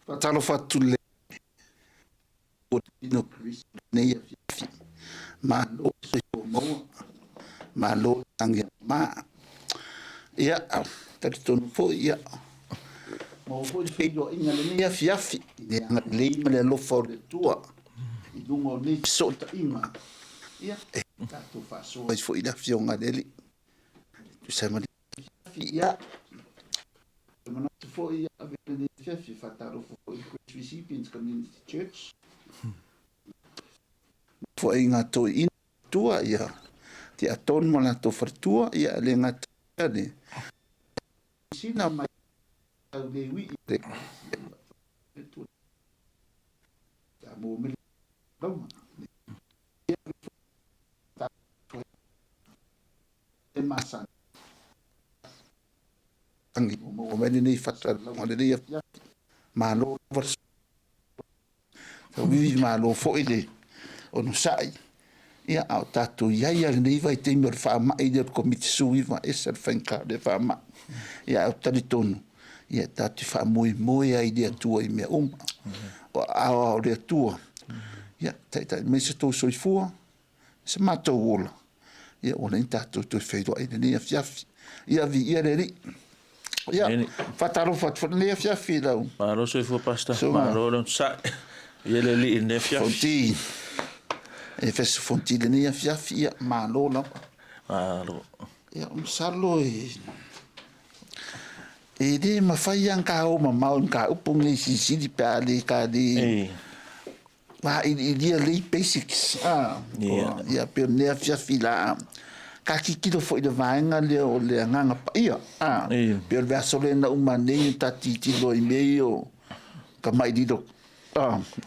Faatalofa atu le nei afiafi. Malo le soifua maua, malo le lagi e mama. Ia, talitonu foi, ia, maua foi le feiloaiga i lenei afiafi i le agalelei ma le alofa o le Atua i luga o nei fesootaiga. Ia, e tatou faasoa ai foi i le Afioga a le Alii. E tusa ai ma le afiafi, ia, e manatu foi, ia, ave lenei afiafi e faatalofa foi i le Grace Recipients Community Church. Nofoaiga toeaina tua, ia, tiatonu ma latou faletua, ia, e le gata i le sina mai au le ui i le mo me lauma. E masani. Tangi o maua mai lenei faasalalauga lenei afiafi. Malo lava le tauivi, malo foi le onosai. Ia, a o tatou i ai lava i lenei vaitaimi o le faamai lea o le Koviti-19, ese le faigata o lea faamai. Ia, ae ou te talitonu, ia tatou te faamoemoe ai i le Atua i mea uma. O aao lava o le Atua, ia taitai mai se tou soifua, se matou ola, ia ua leai ni tatou toe feiloai i lenei afiafi. Ia viia le Alii. Ia, faatalofa atu foi lenei afiafi i lau. Malo soifua Pastor, malo le onosai. Ia le Alii i lenei afiafi. Fonti, Efeso Fonti i lenei afiafi, ia malo lava. Malo. Ia, masalo e e le mafai lava ona ka o mamao i mataupu nei silisili pe a le ka le vailiilia lelei basics a ia pei o lenei afiafi la ka tilotilo foi i le vaega lea o le Agaga Paia a pei o le vaiaso lea na uma nei ta tilotilo i mea ia o tamai lilo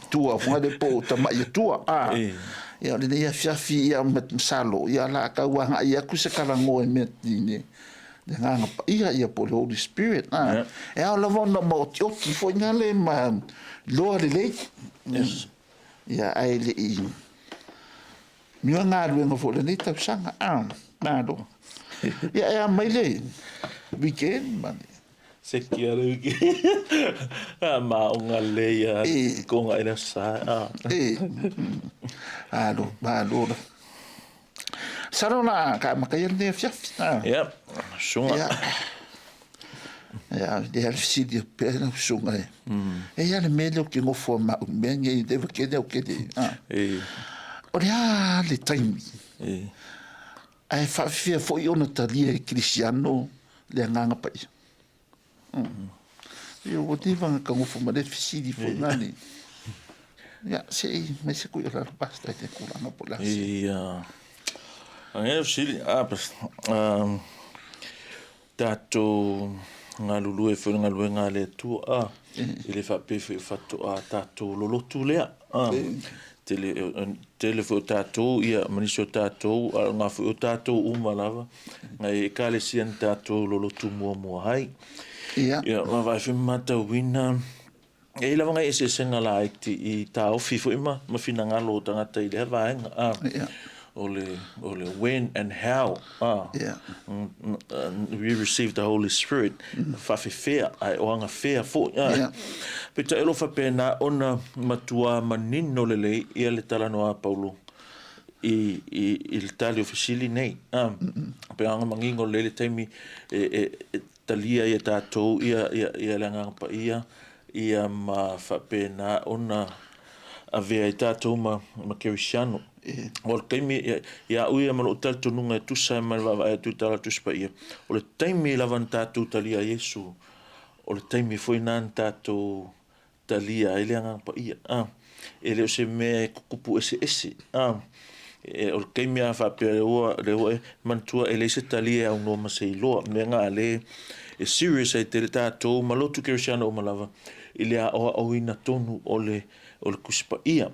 tua foi lea po o tamai Atua a ia o lenei afiafi ia masalo ia la tau agai atu se talanoa i mea i le Agaga Paia ia po o le Holy Spirit a e ao lava ona maotioti foi na le ma loa lelei. Yes. Ia ae le i miua galuega foi o lenei tausaga a malo. Ia e a mai le weekend ma le Seki a le weekend. A ma o ngā lei a ko ngā ina sa. E. Alo, malo la. Salo la ka makaia lenei afiafi. Ia, suga. Ia. Ia, le ala fesili o pea lau susuga e. E i ai le mea lea ou te nofo ma au mea nei, le va tele au tele. O le a le taimi? Ae faafefea foi ona talia e Kerisiano le Agaga Paia? Ia ua leva ona ta nofo ma lea fesili foi na ni. Ia, se i mai se kui o lalo pastor i te tulaga po o le a se. Ia. Ange fesili, a tatou galulue foi i le galuega a le Atua, a, e le faapea foi faatoa tatou lolotu lea, a. Tele, tele foi o tatou, ia, ma nisi o tatou, a o ngā foi o tatou uma lava, ngai ekalesia na tatou lolotu muamua ai. Ia. Ia, vaavaai foi ma matauina, e i ai lava ngai eseesega laiti i taofi foi ma, ma finagalo o tagata i lea vaega. A, Ia. o le, o le when and how. A, Ia. we received the Holy Spirit, faafefea, ae o agafea foi. A, Ia. peitai o lo o faapena ona matua manino lelei ia le talanoa a Paulo i, i, i le tali o fesili nei. A, pe aga manino lelei le taimi e, e, e talia ia tatou ia, ia, ia le Agaga Paia ia ma faapena ona avea ai tatou ma, ma Kerisiano. O le taimi, ia, ia au ia ma lou talitonuga e tusa ai ma le vaavaai atu i Tala Tusi Paia, o le taimi lava na tatou talia ai Iesu, o le taimi foi lena na tatou talia ai le Agaga Paia. A, e le o se mea e tutupu eseese. A, e, o le taimi a faapea lea ua, lea ua e manatua e leai se talia e aunoa ma se iloa. Mea na le e serious ai tele tatou ma lotu kerisiano uma lava i le aoaoina tonu o le, o le Tusi Paia.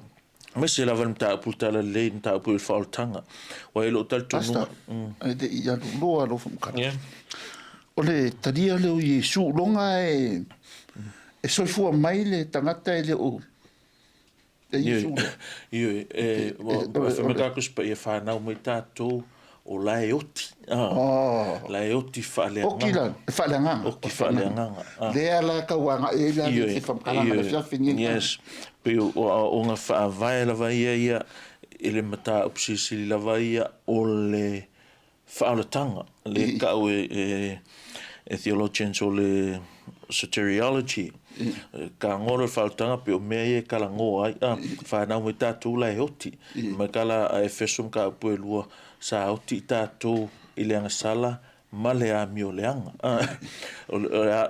Aemaise lava le mataupu talalelei, le mataupu i le faaolataga. Ua i lou talitonuga. Pastor, e le i alu loa lou faamatalaga. Yeah. O le talia lea o Iesu loga e e soifua mai le tagata e le o e Iesu. Ioe, e, ua, fai mai tatou Tusi Paia, fanau mai tatou. o la e oti. Oh. La e oti faaleagaga. Oki la, faaleagaga. Oki faaleagaga. Lea la tau agai ai la le faamatalaga le afiafi nei. Yes. Pei o aoaoga faavae lava ia ia i le mataupu silisili lava ia o le faaolataga le tau e e theologians o le soteriology. Ka goa le faaolataga pei o mea ia e talanoa ai a fanau mai tatou la e oti. Mai ka la a Efeso mataupu e 2 sa oti i tatou i le agasala ma le amioleaga. O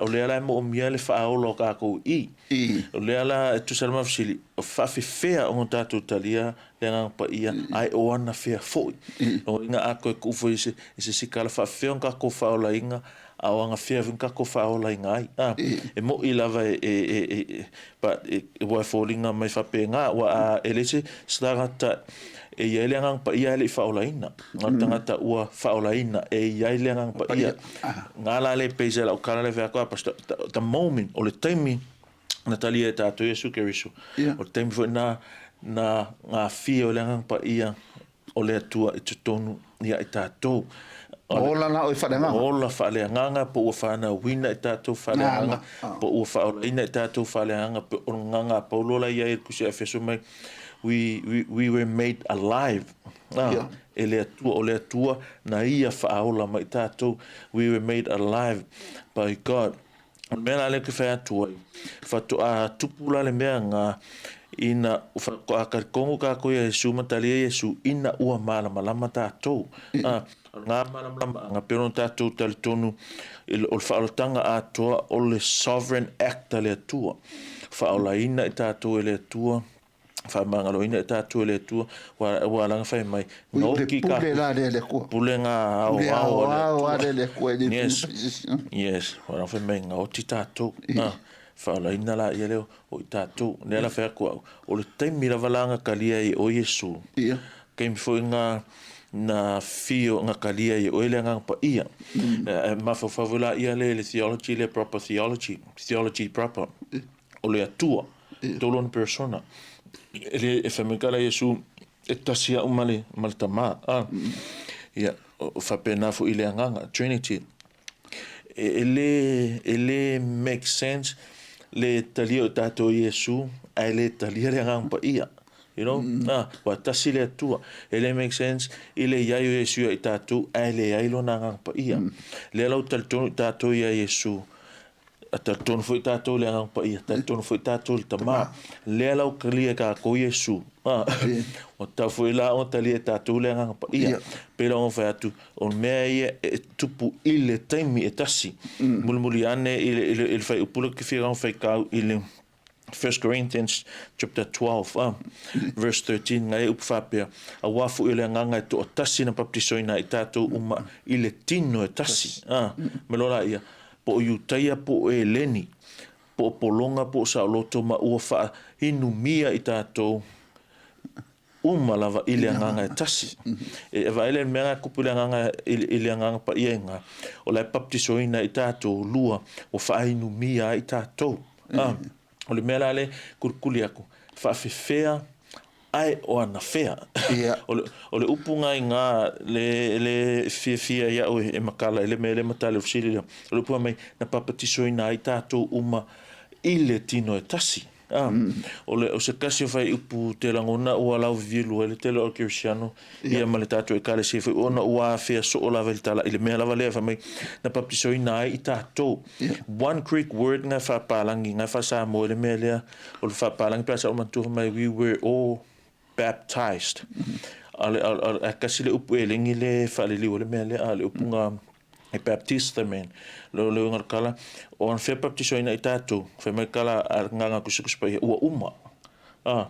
lea la e moomia le faaola o tatou i. O lea la e tusa ai ma fesili, o faafefea ona tatou talia le Agaga Paia, ae o ana fea foi. Lona uiga a toe tuu foi i se isi tala, faafefea ona tatou faaolaina, a o ana fea foi na tatou faaolaina ai. E moi lava e aua e foliga mai faapena, aua e leai se tagata e i ai le Agaga Paia ae le i faaolaina. O le tagata ua faaolaina e i ai le Agaga Paia. Na la le pei se lau tala le fai atu, Pastor, the moment, o le taimi na talia e tatou Iesu Keriso, o le taimi foi na na gafia o le Agaga Paia o le Atua i totonu ia i tatou. Ola la oe faaleagaga. Ola faaleagaga po ua fanauina i tatou faaleagaga, po ua faaolaina i tatou faaleagaga, po o le gaga a Paulo la i ai i le Tusi a Efeso mai, we, we, we were made alive. Ah, e le Atua, o le Atua na ia faaola mai tatou. We were made alive by God. O le mea la lea ou te fai atu ai, faatoa tupu la le mea nga ina faatoa talitonu tatou ia Iesu ma talia Iesu ina ua malamalama tatou. Ah, o nga malamalamaaga pei ona tatou talitonu o le faaolataga atoa o le sovereign act a le Atua. Faaolaina i tatou e le Atua faamagaloina i tatou e le Atua, ua ala ona fai mai, na oki ka pule la le Atua. Pulega aoao a le Atua. Yes, yes, ua ala ona fai mai, na oti tatou. Faaolaina la ia lea o i tatou. Lea la fai atu au, o le taimi lava la na talia ai e oe Iesu, taimi foi na na fio na talia ai e oe le Agaga Paia. E mafaufau foi la ia le theology lea proper theology, theology proper. O le Atua, tolu ona persona. E le e fai mai ka la Iesu, e tasi au ma le, ma le Tama. A, ia, o faapena foi i le Agaga, Trinity. E, e le, e le make sense le talia o tatou Iesu, ae le talia le Agaga Paia. You know? Ah, ua tasi le Atua. E le make sense i le iai o Iesu ia i tatou, ae leai lona Agaga Paia. Lea la ua talitonu i tatou ia Iesu, A talitonu foi tatou i le Agaga Paia, talitonu foi tatou i le Tama. Lea la ua talia e tatou Iesu. A, ua tatau foi la ona talia e tatou le Agaga Paia. Pei la ona fai atu, o le mea ia e tupu i le taimi e tasi. Mulimuli ane i le, i le, i le fuaiupu lea ou te fia faitau i le 1 Corinthians chapter 12, verse 13, ngai e upu faapea, Auā foi o le Agaga e toatasi na baptisoina ai tatou uma i le tino e tasi. Me loa la ia, po o Iutaia po o Eleni, po o Pologa po o Saoloto ma ua faainumia i tatou uma lava i le Agaga e tasi. E vaai lea i le mea na tupu i le Agaga i le Agaga Paia i ina, o la e baptisoina ai tatou lua, ua faainumia ai tatou. O le mea la lea e kulikuli atu, faafefea ae o anafea. O le upu na iga le le fiafia ai au e matala i le mea lea matala i le fesili lea, o le upu fai mai, na papatisoina ai tatou uma i le tino e tasi. O le o se tasi o fuaiupu te lagona ua lauvivilu ai le tele o kerisiano ia ma le tatou ekalesia foi ona ua afea soo lava i le tala i le mea lava lea fai mai na baptisoina ai i tatou. One Greek word na faapalagi na faa-Samoa i le mea lea o le faapalagi pe a sa ou manatua fai mai we were all baptized. A tasi le upu eleni le faaliliu ai le mea lea a le upu na e baptista man le le uiga o le tala o ana fea baptisoina i tatou fai mai tala a le gaga tusitusi paia ua uma a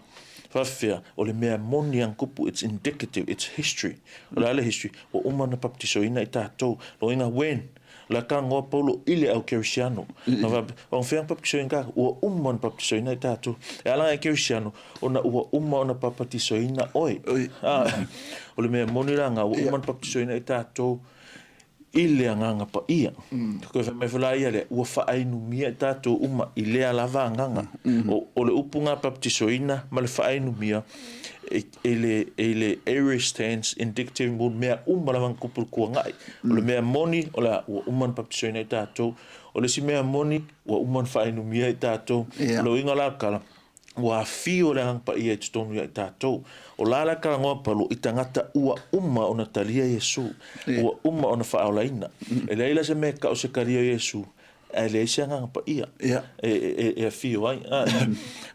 faafefea o le mea moni ana tupu it's indicative it's history o le a le history ua uma ona baptisoina i tatou lona uiga when o le a tagoa Paulo i le au kerisiano na faapea o ana fea na baptisoina tatou ua uma ona baptisoina i tatou e ala ona e kerisiano ona ua uma ona bapatisoina oe a o le mea moni la na ua uma ona baptisoina i tatou. I le Agaga Paia. Toe fai mai foi la ia lea, ua faainumia i tatou uma i lea lava agaga. O le upu na baptisoina ma le faainumia e le, e le aorist tense, indicative mood, mea uma lava na tupu i le tuanai. O le mea moni, o le a, ua uma ona baptisoina i tatou. O le isi mea moni, ua uma ona faainumia i tatou. O le uiga la o le tala, ua afio le Agaga Paia i totonu ia i tatou. O la la talanoa Paulo i tagata ua uma ona talia Iesu, ua uma ona faaolaina. E leai la se mea e tau se talia o Iesu, ae leai se Agaga Paia e afio ai.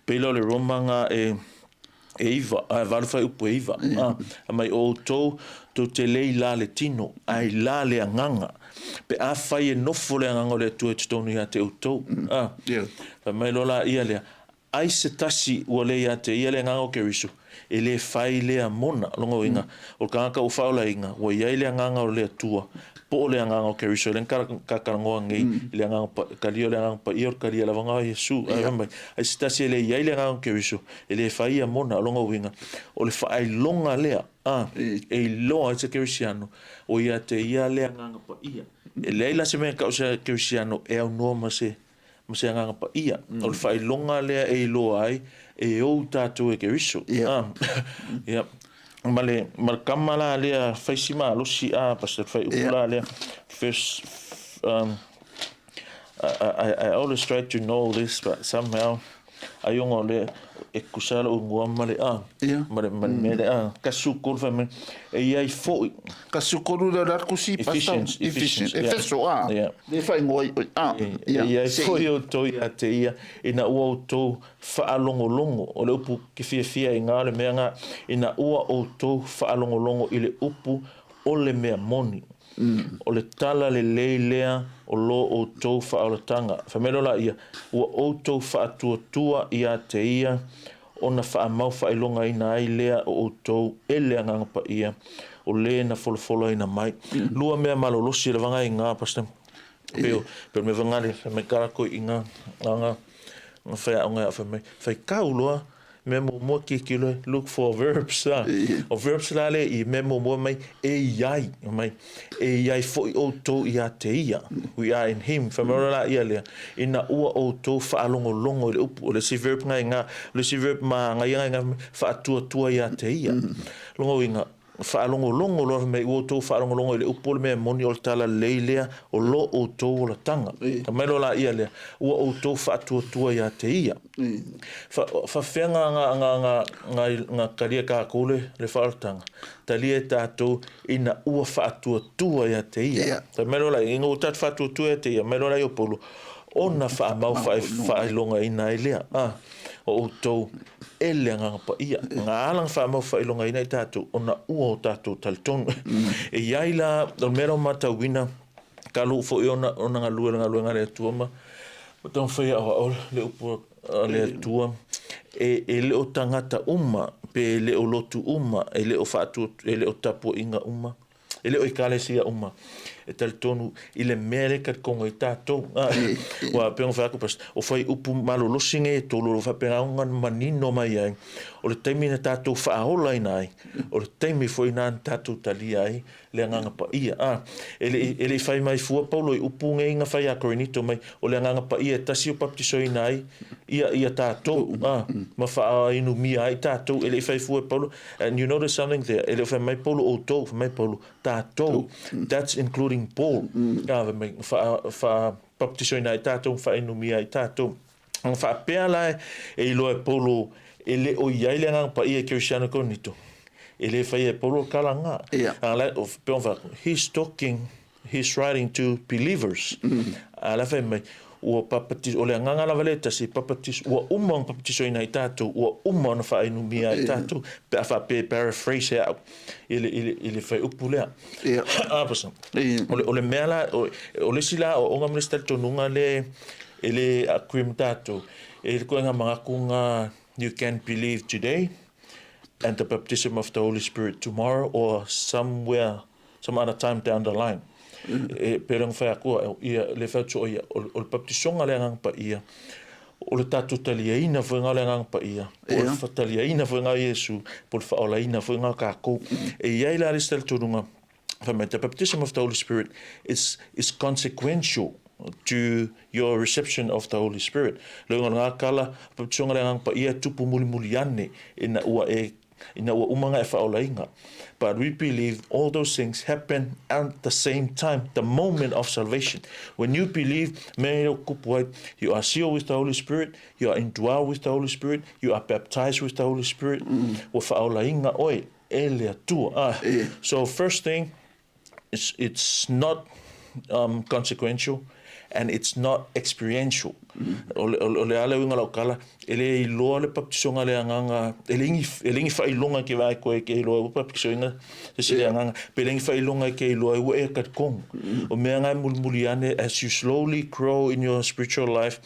Pei la o le Roma na e 9, 8 fuaiupu e 9, mai o outou tou te le i la le tino, ae i la le agaga. Pe afai e nofo le Agaga o le Atua i totonu ia te outou. Fai mai loa la ia lea, ai se tasi ua le ia te ia le Agaga o Keriso, e le fai lea mona. O lona uiga, o le tagata ua faaolaina, ua i ai le Agaga o le Atua, po o le Agaga o Keriso, lea na talanoa nei i le Agaga, talia o le Agaga Paia, o le talia lava lena o Iesu. Ae fai mai, ai se tasi e le i ai le Agaga o Keriso, e le fai ia mona. O lona uiga, o le faailoga lea, e iloa ai se kerisiano, o ia te ia le Agaga Paia. E leai la se mea e tau se kerisiano e aunoa ma se, ma se Agaga Paia. O le faailoga lea e iloa ai e ou tatou e Keriso. Ia. Ma le, ma le kama la lea fai si malosi a pastor fai upu la lea first I always try to know this but somehow ai ona o le e tutusa lou igoa ma le a ma le ma le mea lea a 13 fai mai e i ai foi 13 lea o le a tusi Ephesians Ephesians Efeso a le faaigoa i a e i ai foi outou ia te ia ina ua outou faalogologo o le upu ke fiafia i ngā o le mea ngā ina ua outou faalogologo i le upu o le mea moni. O le tala lelei lea o lo outou faaolataga. Fai mai loa laia, Ua outou faatuatua ia te ia, ona faamau faailogaina ai lea o outou e le Agaga Paia, o le na folafolaina mai. Lua mea malolosi e lavaga ai i Pastor. Pei o, pei o le mea foi lena fai mai ka lakou i nga, nga, nga faiaoga e fai mai, faitau loa mea muamua tilotilo look for verbs a. O verbs la le i mea muamua mai e i ai, mai e i ai foi outou ia te ia. We are in him. Fai mai la ia lea, ina ua outou faalogologo i le upu. O le isi verb ngai nga, o le isi verb ma ngai ngai nga faatuatua ia te ia. Lona uiga, faalogologo loa fai mai ua outou faalogologo i le upu o le mea moni o le tala lelei lea o lo outou olataga. Fai mai loa la ia lea, ua outou faatuatua ia te ia. Faafefea nga, nga, nga, nga, nga, nga talia tatou le, le faaolataga? Talia e tatou ina ua faatuatua ia te ia. Fai mai loa la ia, ina ua tatou faatuatua ia te ia, mai loa la ia o Paulo, ona faamau faailogaina ai lea. Ah, o outou e le Agaga Paia. Nga ala na faamau faailogaina ai tatou, ona ua o tatou talitonu. E i ai la, o le mea la ua matauina, talu foi ona, ona galue i le galuega a le Atua ma, ma taumafai e aoao le upu a le Atua, e, e le o tagata uma, pe le o lotu uma, e le o faatua, e le o tapuaiga uma, E le o ekalesia uma e talitonu i le mea lea e talitonu ai tatou. Aua pei ona fai atu Pastor, o fuaiupu malolosi nei e tolu o lo o faapena ona manino mai ai, o le taimi na tatou faaolaina ai, o le taimi foi lena na tatou talia ai le Agaga Paia. A, e le i, e le i fai mai fua Paulo i upu nei na fai ia Korinito mai, o le Agaga Paia e tasi o baptisoina ai ia, ia tatou, a, ma faainumia ai tatou. E le i fai fua e Paulo. And you notice something there, e le o fai mai Paulo outou, fai mai Paulo tatou. That's including Paul. A, fai mai, faa, faabaptisoina ai tatou, faainumia ai tatou. Ona faapea la e iloa e Paulo e le o i ai le Agaga Paia i Kerisiano i Korinito, e le faia e Paulo le tala lena. A la, pei ona fai atu, he's talking He's writing to believers. A la fai mai, ua papatiso, o le agaga lava lea e tasi, papatiso, ua uma ona papatisoina ai tatou, ua uma ona faainumia ai tatou, pe a faapea e paraphrase e au i le, i le, i le fuaiupu lea. Apasa. O le, o le mea la, o, o le isi la aoaoga ma le isi talitonuga lea e le agree ma tatou, e i ai le ituaiga manatu na you can believe today and the baptism of the Holy Spirit tomorrow or somewhere some other time down the line. E pei ona fai atu au, ia, le fai atu o ia, o, o le baptisoga le Agaga Paia, o le tatou taliaina foi ngā o le Agaga Paia, po o le taliaina foi ngā o Iesu, po o le faaolaina foi ngā o kākou. E i ai la le isi talitonuga, Fai mai, the baptism of the Holy Spirit is, is consequential to your reception of the Holy Spirit. Le uiga o lena tala, baptisoga le Agaga Paia e tupu mulimuli ane ina ua e ina ua uma ona e faaolaina. But we believe all those things happen at the same time, the moment of salvation. When you believe, mea ia ua tupu ai, you are sealed with the Holy Spirit, you are indwelled with the Holy Spirit, you are baptized with the Holy Spirit, ua faaolaina oe e le Atua. Ah, so first thing, it's, it's not um, consequential and it's not experiential. O le, o le a le uiga o lau tala, e le iloa le papatisoga le agaga, e leai ni, e leai ni faailoga e te vaai atu ai e te iloa ai ua papatisoina se isi le agaga, pe leai ni faailoga e te iloa ai ua e talitonu. O mea na e mulimuli ane, as you slowly grow in your spiritual life,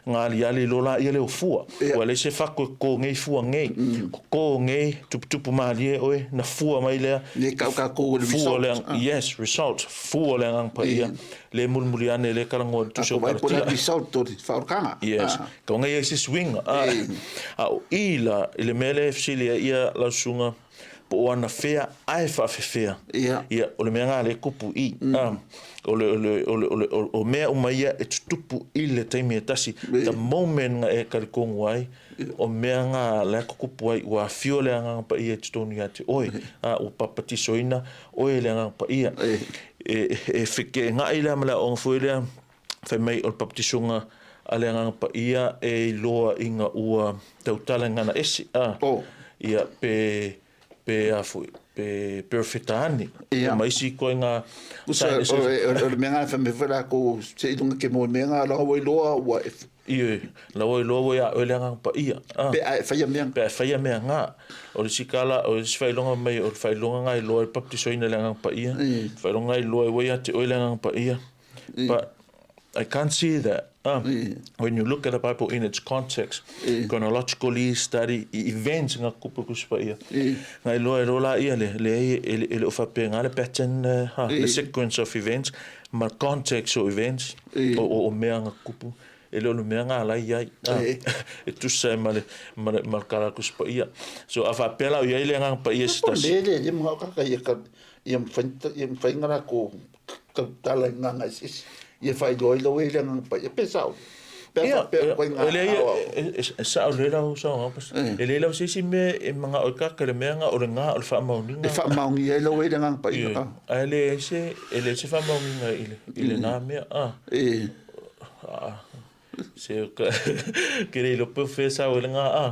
Nga aliali loa laia lea o fua. Ua leai se fatu e toto nei fua nei. Toto nei, tuputupu malie oe, na fua mai lea. Ne kau kakou o le result. Yes, result. Fua le Agaga Paia. Le mulimuli ane le talanoa i le Tusi o Kalatia. Ako vai po le result o le whaorokanga. Yes. Kau ngai ai se suiga. A o i la, i le mea lea e fesili ai ia lau susuga, po o anafea ae faafefea. Ia. Ia, o le mea lena lea e tupu i. O le, o le, o le, o le, o mea uma ia e tutupu i le taimi e tasi. The moment na e talitonu ai, o mea na la e tutupu ai, ua afio le Agaga Paia i totonu ia te oe. A, ua papatisoina oe e le Agaga Paia. E, e feteenai la ma le aoga foi lea, fai mai o le papatisoga a le Agaga Paia e iloa ina ua tautala i gana ese, a, ia, pe, pe a foi, pe perofeta ane, ia, ma isi ituaiga. Pusa, o le mea nga fai mai foi lakou se i luga ke moe mea nga la ua iloa ua e. Ioe, la ua iloa ua ia oe le Agaga Paia, a. Pe a e faia mea. Pe a e faia mea nga. O le isi tala, o le isi faailoga mai, o le faailoga nga iloa e papatisoina e le Agaga Paia, faailoga nga iloa ua ia te oe le Agaga Paia. But I can't see that. When you look at the Bible in its context, chronologically study i events nga tupu Tusi Paia, nga iloa e loa laia le, leai e le o faapena le pattern, ha, le sequence of events ma context o events o mea nga tupu, e le o le mea nga la i ai, e tusa ai ma le, ma le, ma le tala Tusi Paia. So a faapea la o i ai le Agaga Paia se tasi. Le le manao kaka ia ka ia mawhai nga rako tautala i ngā eseese. Ia whailoa i le Agaga Paia. Pe sao. Pe Ia, whapea koe ngā e leai, ao ao. e sao lelei lau saunoaga pastor. E leai lava se isi mea e manao ai kaka i le mea nga o le ga o le faamaoniga. E faamaonia ai lau e le Agaga Paia. Ioe. Ae leai se, e leai se faamaoniga i le, i lena mea. Se ke le iloa pe o fea sao ai le ga a.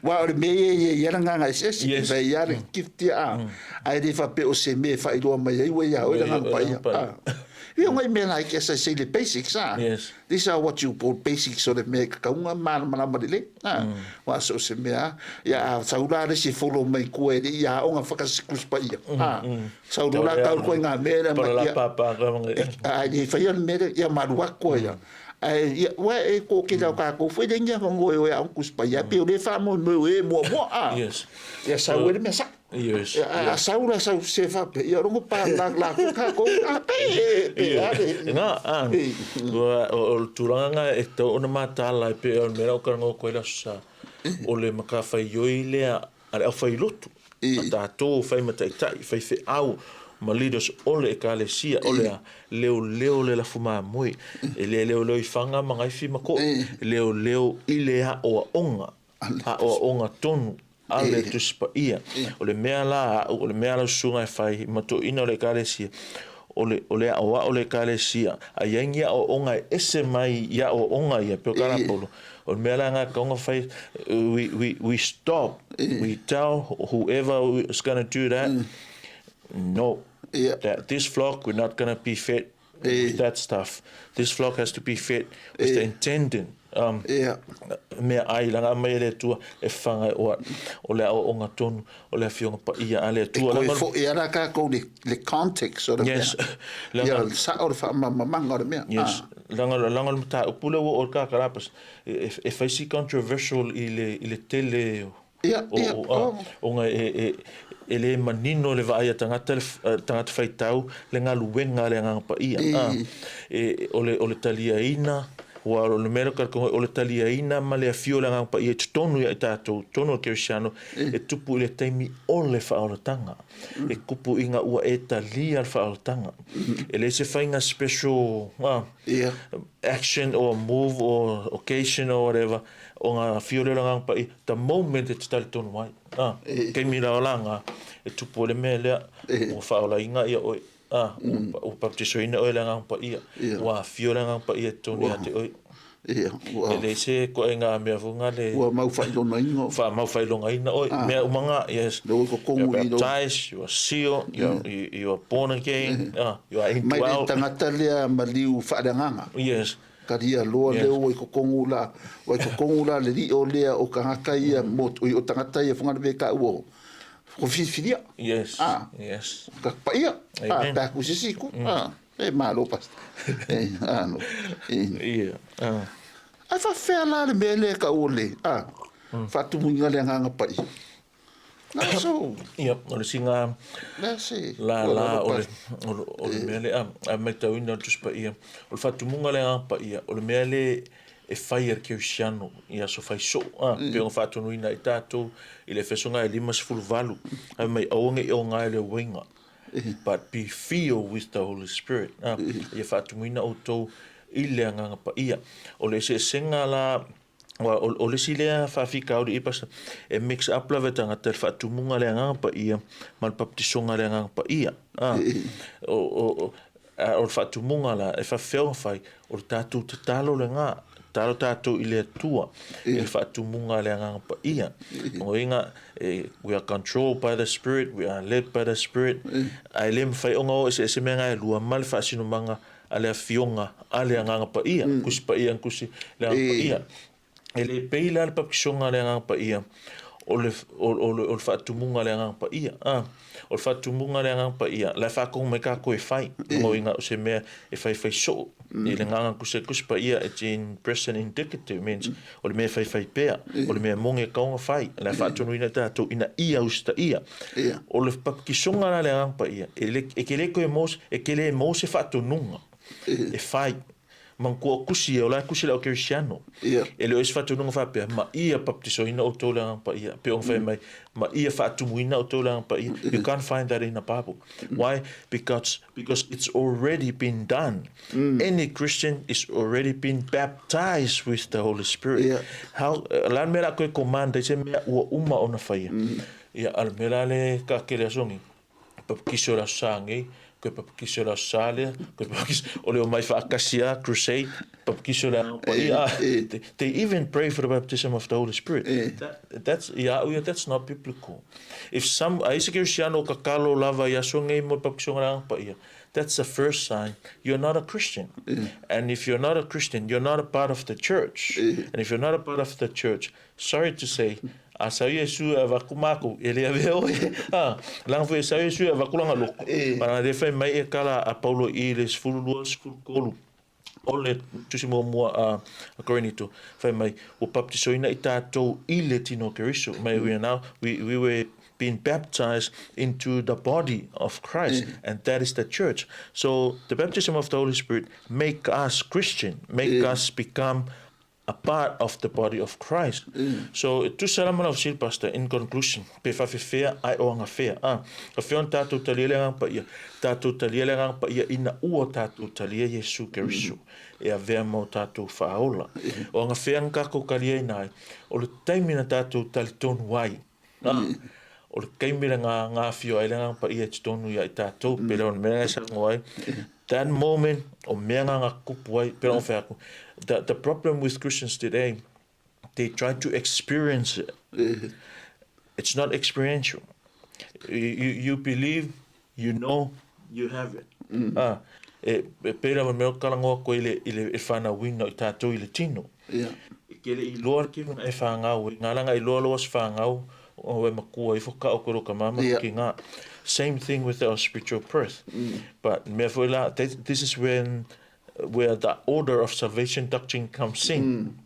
Aua o le mea ia e i ai le agaga eseese, e fai ai le gift ia a, ae le faapea o se mea e faailoa mai ai ua ia oe le Agaga Paia. Ia o ngai mea laiti as I say le basics a. These are what you call basics o le mea e kakaunga malamalama lelei a. Aua so o se mea a, ia a sau la le isi e follow mai tua e le i aoga whakasikusi paia a. Sau loa la tau koe ngā mea lea mai ia. Ae le whaia le mea lea, ia malu atu ia. Ae ia, ua e kōkele au kākou foi le ngia whangoe oe a unkus pai ia, pe o le whāmoemoe e mua mua a. Yes. Ia sau e le mea sa. Yes. Ia, a sau la sau se whape, ia rongo pā la la ko kākou, a pe e, pe a le. Ngā, a, ua, o le tulaga ngā e tau ona mātāla e pe o le mea la o karango koe la sa, o le makawhaioi lea a le aufailotu, a tatou fai ma taitai, faifeau ma leaders o le Ekalesia, o le a leoleo le lafu mamoe, e le leoleo i Whanga ma Ngaifi ma Koʻi, e leoleo i le aoaoga, aoaoga tonu a le Tusi Paia. O le mea la a'u, o le mea lau susuga e fai ma toeaiina o le Ekalesia, o le, o le aoao o le Ekalesia, a i ai ni aoaoga e ese mai i aoaoga ia, pei o ka Paulo, O le mea la nga kaunga fai, we, we, we stop, we tell whoever is going to do that, no, that this flock, we're not going to be fed with that stuff. This flock has to be fed with the intended mea ai, langa mai e le Atua e whangai oa, o le aoaoga tonu, o le Afioga Paia a le Atua. E koe foʻi ala kākou le, le context o le mea. Yes. Ia sao le faamamamaga o le mea. Yes. Leaga, leaga o le mataupu lea ua oo i le Kakarapas, e, e fai si controversial i le, i le tele o, Ia, ia, o, o, ona e, e, e le manino le vaai a tagata, le tagata faitau le galuega a le Agaga Paia. E, o le, o le taliaina Ua o le mea lea o le taliaina ma le afio o le Agaga Paia i totonu ia i tatou, totonu o le kerisiano, e tupu i le taimi o le faaolataga. E kupu ina ua e talia le faaolataga. E leai se faiga special action or move or occasion or whatever, ona afio lea o le Agaga Paia, the moment e te talitonu ai. Taimi la o laga, e tupu ai le mea lea, ua faaolaina ia oe. A, ua baptisoina oe i le Agaga Paia, ua afio le Agaga Paia i totonu ia te oe. Ia, ua... E leai se ituaiga mea foi lena le... Ua maufaailogaina. Faamaufaailogaina oe, mea uma na, yes. Lea ua i totonu i lou... You are baptized, you are sealed, you are born again, you are indwelt. Mai le tagata lea maliu faaleagaga. Yes. Talia loa lea ua i totonu la, ua i totonu la le lio lea o tagata ia, mo, o tagata ia Fogaleve ka ua ko filifilia. Yes. Ah. Yes. Ka paia. Ah, pe aku se siku. Ah, e malo pas. E, ah, no. E. Yeah. Ah. Ai fa fea la le mea lea ka ua le. Ah. Faatumuina le agaga paia. Na so. Ia, o le singa Na se. La la o le o le mea lea a matauina o le Tusi Paia. O le faatumuga le Agaga Paia, o le mea le e fai e le kerisiano i aso fai soo, a, pei ona faatonuina ai tatou i le Efeso e 58, fai mai aua ne i oga e le uiga, but be filled with the Holy Spirit, a, ia faatumuina outou i le Agaga Paia. O le eseesega la Aua o le isi lea faafitauli i pastor, e mix up lava e tagata le faatumuga a le Agaga Paia ma le papatisoga a le Agaga Paia. A, o, o, o, a o le faatumuga la, e faafefea ona fai, o le tatou tatalo lena, tatalo tatou i le Atua i le faatumuga a le Agaga Paia. O lona uiga, e, we are controlled by the Spirit, we are led by the Spirit, ae le mafai ona o eseese mea na e lua ma le faasinomaga a le Afioga a le Agaga Paia, Tusi Paia na tusi le Agaga Paia. E le pei la le papatisoga a le Agaga Paia o le, o, o, o le faatumuga a le Agaga Paia. A, o le faatumuga a le Agaga Paia, la e faatogo mai tatou e fai, lona uiga o se mea e faifai soo i le agaga tusi Tusi Paia, it's in present indicative, means o le mea e faifai pea, o le mea moni e tatau ona fai, la e faatonuina e tatou ina ia usitaia. O le papatisoga la a le Agaga Paia, e le, e te le toe maua, e te le maua se faatonuga e fai. Manatua o tusi ia, o la e tusi le au kerisiano. E le o se faatonuga faapea, ma ia papatisoina outou i le Agaga Paia, pei ona fai mai, ma ia faatumuina outou i le Agaga Paia. You can't find that in the Bible. Why? Because, because it's already been done. Any Christian is already been baptized with the Holy Spirit. How, o le a le mea o le a toe command ai se mea ua uma ona faia? Ia, a o le mea la lea e taatele aso nei, papakiso i le Aso Sa nei, toe papakiso i le Aso Sa lea, toe papakiso, o le omai faatasi lava, crusade, papakiso i le Agaga Paia. They even pray for the baptism of the Holy Spirit. That, that's, ia au ia, that's not biblical. If some, a i se kerisiano o tatalo lava i aso nei mo le papakisoga i le Agaga Paia, That's the first sign you're not a Christian. And if you're not a Christian, you're not a part of the church. And if you're not a part of the church, sorry to say, a sau Iesu e avatu mākou, e le avea oe. A, leaga foi e sau Iesu e avatu lana loto. Leaga lea fai mai e tala a Paulo i le 12, 13, o le tusi muamua a Korinito, fai mai, ua baptisoina i tātou i le tino o Keriso. Mai we are now, we were been baptized into the body of Christ, and that is the church. So the baptism of the Holy Spirit make us Christian, make us become a part of the body of Christ. So e tusa la ma lau fesili Pastor, in conclusion, pe faafefea ae o agafea. A, afea ona tatou talia le Agaga Paia? Tatou talia le Agaga Paia ina ua tatou talia Iesu Keriso e avea ma o tatou faaola. O agafea na tatou taliaina ai, o le taimi na tatou talitonu ai. A, o le taimi lena na afio ai le Agaga Paia i totonu ia i tatou, pei o le mea lena e saunoa ai, that moment, o mea na na tutupu ai, pei ona fai atu, the problem with Christians today, they try to experience it. It's not experiential. You believe, you know, you have it. A, e pei lava o le mea o talanoa atu ai i le fanauina o i tatou i le tino. E te le i iloa le kino e whangau e, ngā langa i loa loa se whangau, o e makua ifo ka o koe ro ka mama ki ngā. Same thing with our spiritual birth. But mea foi la, this is when, where the order of salvation doctrine comes in.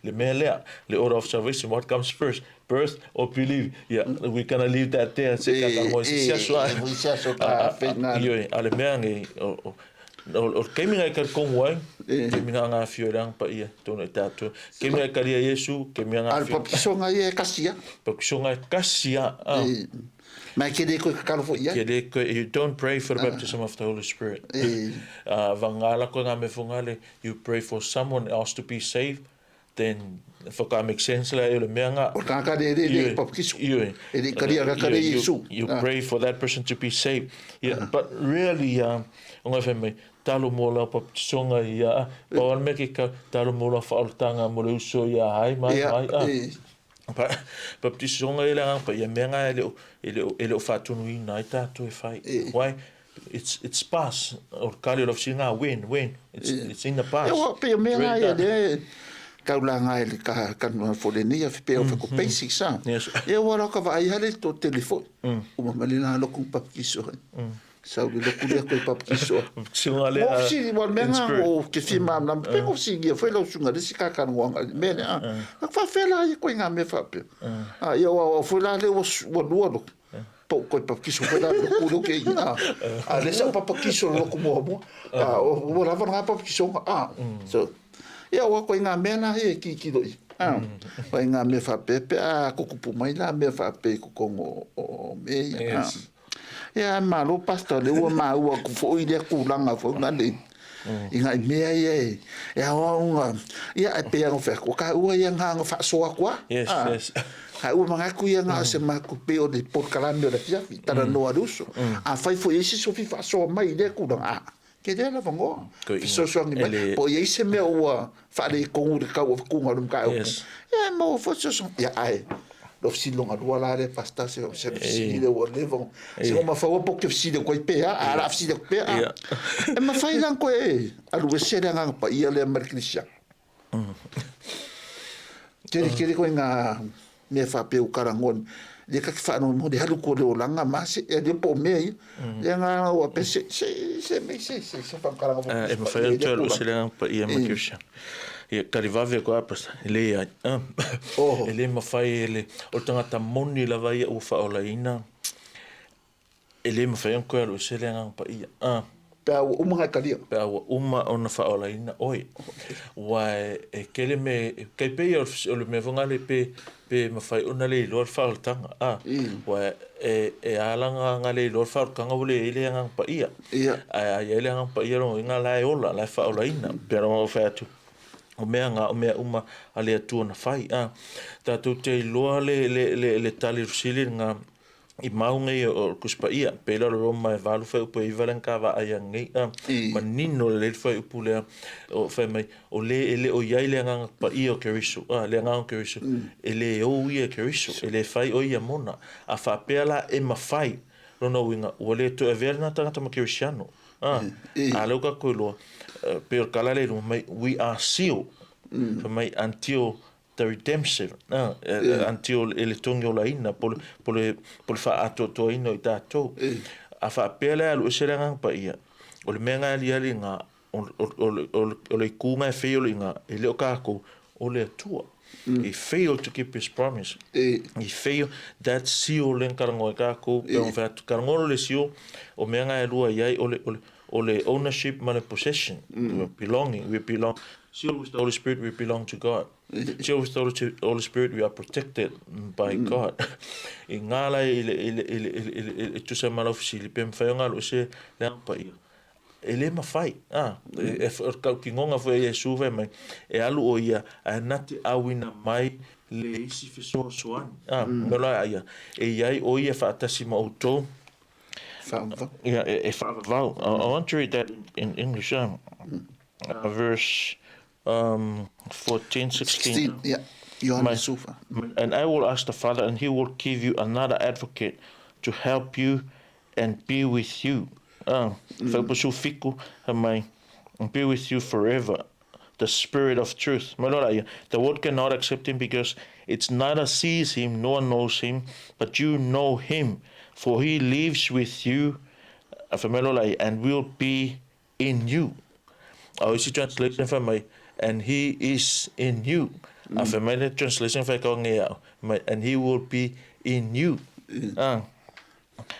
Le mea lea, le order of salvation, what comes first, birth or belief? Yeah, we're gonna leave that there, se ka ka ngoi se siaso a. Se siaso ka whenga. Ioi, a le mea nei, o, O le taimi na e talitonu ai, taimi na nga afio i le Agaga Paia i totonu o tatou. Taimi na e talia Iesu, taimi na nga afio. A o le papisoga ia e kasi lava. Papisoga e kasi lava. Ma e te le koe tatalo foi i ai. Te le koe, you don't pray for the baptism of the Holy Spirit. Vagana la koe nga mea fongale, you pray for someone else to be saved, then whaka make sense la e o le mea nga. O le tagata le le le papikiso. Ioe. E le i kalia ka kare Iesu. You pray for that person to be saved. Yeah, but really, o ngai whai mai, talo mo lau papikisoga i a, pau a le mea ke kau, talo mo lau whaolotanga mo le uso i a hai mai mai a. Baptisoga ia le Agaga Paia, mea nga e le o, e le o, e le o faatonuina ai tatou e fai. Why? It's, it's past. O le kali o le ofisina, when, when? It's, it's in the past. E ua pei o mea nga ia lea e taulaga ai le ka kanua fo lenei afi pei o fe ko basics a. Yes. E ua la ka vaai hale to tele foi. Uma ma le la loku baptiso. Sau le loku lea koe papakisoa. Papakisoa lea. Mo fesili wa mea ngā o ke fia māmlama. Pe ko fesili ia foi lau sunga le si kākanoanga i mea lea. A whawhea la ia koe ngā mea whapea. A ia wa wa foi la le ua lua loku. Po koe papakiso foi la loku loku e ia. A le sa papakiso loku mua mua. A ua lava ngā papakisoga. A so ia wa koe ngā mea la he ki ki loi. A koe ngā mea whapea pe a kukupu mai la mea whapea i kokongo o mea ia. Ia, malo pastor, le ua maua aku foi lea kulaga foi na le i ngai mea ia e e aoaoga ia ae pei ona fai atu, o taua ia na ona faasoa atu lava. Yes, yes. Taua manatu ia na o se matou pei o le polokalame o le afiafi, talanoa le uso. Afai foi e i ai se isi faasoa mai i lea tulaga, a, Ke lea lava ngoa. Fesoasoani mai. Po o i ai se mea ua faaletonu i le tau avatuga o le mataupu. Yes. Ia e maua foi fesoasoani. Ia ae, lou fesili longa lua la lea Pastor, se se fesili lea ua leva ona, se ua mafaua po o te fesili atu ai pea, a o le a fesili atu pea. Ia. E mafai la ona toe alu ese le Agaga Paia lea mai le kerisiano? Tele tele koe ngā mea faapea u karangoa le ka te whaanongo le haru ko le olanga ma se e le po mea ia le ngā ua pe se se se me se se se whankaranga fo E mawhai atu alu se le pa ia ma kiusha. Ia kari vave ko apa e le ai. E le mawhai e le o tangata moni lava ia ua whaolaina. E le mawhai ona koe alu ese le Agaga Paia, a. Pe a ua uma nga talia. Pe a ua uma ona whaolaina oe. Ua e kele me, kei pei o le mea foi ngale pe, pe mawhai ona le iloa le whaolatanga, a. Ua e, e ala nga nga le iloa le whaolatanga ua le i le Agaga Paia. Ia. Ae a iai le Agaga Paia longa uiga la e ola, la e whaolaina. Pe a rongo whai atu, o mea nga, o mea uma a le Atua na whai, a. Tatou te iloa le, le, le, le tali fesili nga, I maunga ia o le Tusi Paia, pei la o le Roma e valu fuaiupu e iva lea na ta vaai ai nei, a manino lelei le fuaiupu lea o fai mai, o le e le o i ai le Agaga Paia o Keriso, a, le Agaga o Keriso, e le ou ia e Keriso, e le fai o ia mona. A faapea la e mafai, lona uiga, ua le toe avea lena tagata ma Kerisiano, a, a lea ua tatou iloa, pei o le tala lea i luma mai, we are sealed, fai mai, until the redemption, until e le togiolaina, po po le, po le faaatoatoaina o i tatou. A faapea la e alu ese le Agaga Paia, o le mea na e aliali iga, o, o, o, o, o le itu na e fail iga, e le o tatou, o le Atua. He failed to keep his promise. He failed, that seal lea na talanoa ai tatou, pe ona fai atu, talanoa loa le seal, o mea na e lua i ai, o le, o le, o le ownership ma le possession, belonging, we belong, Sealed with the Holy Spirit, we belong to God. Sealed with the Holy Spirit, we are protected by God. I ngā la i le, i le, i le, i le, i le, i le tusa ma lau fesili, pe mawhai o ngā lo se le anga paia. E le mawhai, ah, e, e, e kau ki ngonga fo e Iesu fai mai, e alu o ia, a na te awina mai le isi fesoasoani. Ah, me la ia, e iai o ia whaatasi ma outou. Whaavavau. Ia, e, e whaavavau. I want to read that in English. Verse 14, 16. 16, yeah. Ioane Sufa. And I will ask the Father, and he will give you another advocate to help you and be with you. Whaupasu mai, and be with you forever. The Spirit of truth. The world cannot accept him because it neither sees him nor knows him, but you know him, for he lives with you and will be in you. A o isi translation fai mai, and he is in you. A fai mai le translation fai kau nge au, mai, and he will be in you. Ah,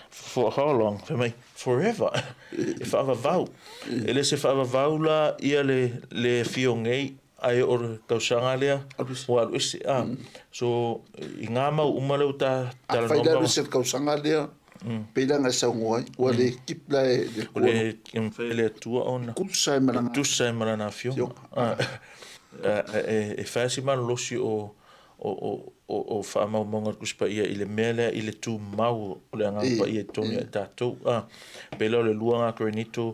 for how long? Fai mai, forever, e faavavau. E le se faavavau la ia le, le afio nei, ae o le tausaga lea ua alu ese. Ah, so, i ngā mau uma lea ua ta talanoa. Afai le alu ese le tausaga lea, pei la na e saunoa ai, ua le keep la e le Atua. Ua le mafai e le Atua ona tusa ai ma lana tusa ai ma lana afioga. E fai si malolosi o o o faamaumauga a le Tusi Paia i le mea lea i le tumau o le Agaga Paia i totonu ia i tatou. Pei la o le 2 ngā Korinito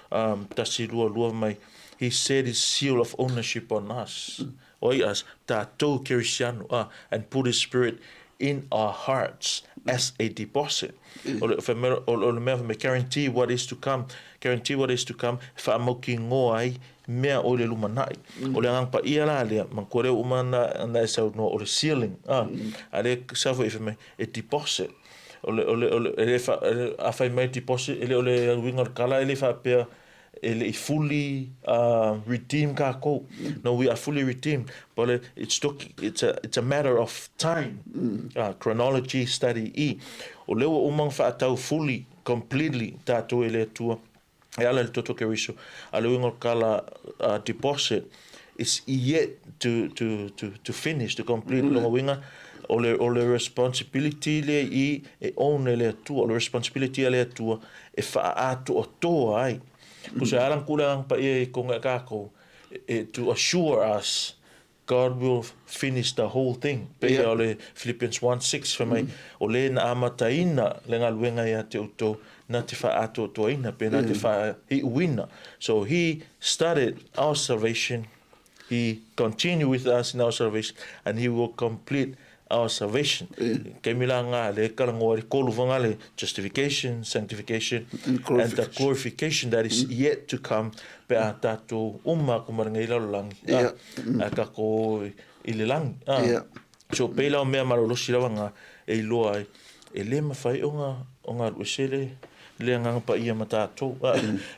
1, 2, 2 mai, He set his seal of ownership on us, oi us, tatou Kerisiano, and put his spirit in our hearts as a deposit. O le, fai mai, o le mea fai mai, guarantee what is to come, guarantee what is to come, e faamautinoa ai mea o i le lumanai. O le Agaga Paia la lea, manatua lea ua uma ona e saunoa, o le sealing, a, a lea sau foi fai mai, e deposit. O le, o le, o le, e le fa, a fai mai deposit, e le o le uiga o le tala, e le faapea e le i fully redeem kākou. No, we are fully redeemed, but it's, talk, it's, a, it's a matter of time. Chronology study i. O lea ua uma ona faatau fully, completely tātou e le Atua. E ala i le toto Keriso, a le uiga o le tala deposit is yet to, to, to, to finish, to complete. Lona uiga, o le, o le responsibility lea i e own e le Atua, o le responsibility a le Atua e faaatoatoa ai. Tusa e ala na tuu le Agaga Paia i totonu ia kākou, e, to assure us God will finish the whole thing. Pei o le Philippians 1:6 fai mai, o le na amataina le galuega ia te outou na te faaatoatoaina, pe na te faaiuina. So he started our salvation, he continue with us in our salvation, and he will complete our salvation. Taimi la nga le talanoa i le tolu foi nga le justification, sanctification and the glorification that is yet to come pe a tatou uma atu ma lenei lalolagi a tatou i le lagi. So pei la o mea malolosi lava nga e iloa ai e le mafai ona ona alu ese le le Agaga Paia ma tatou.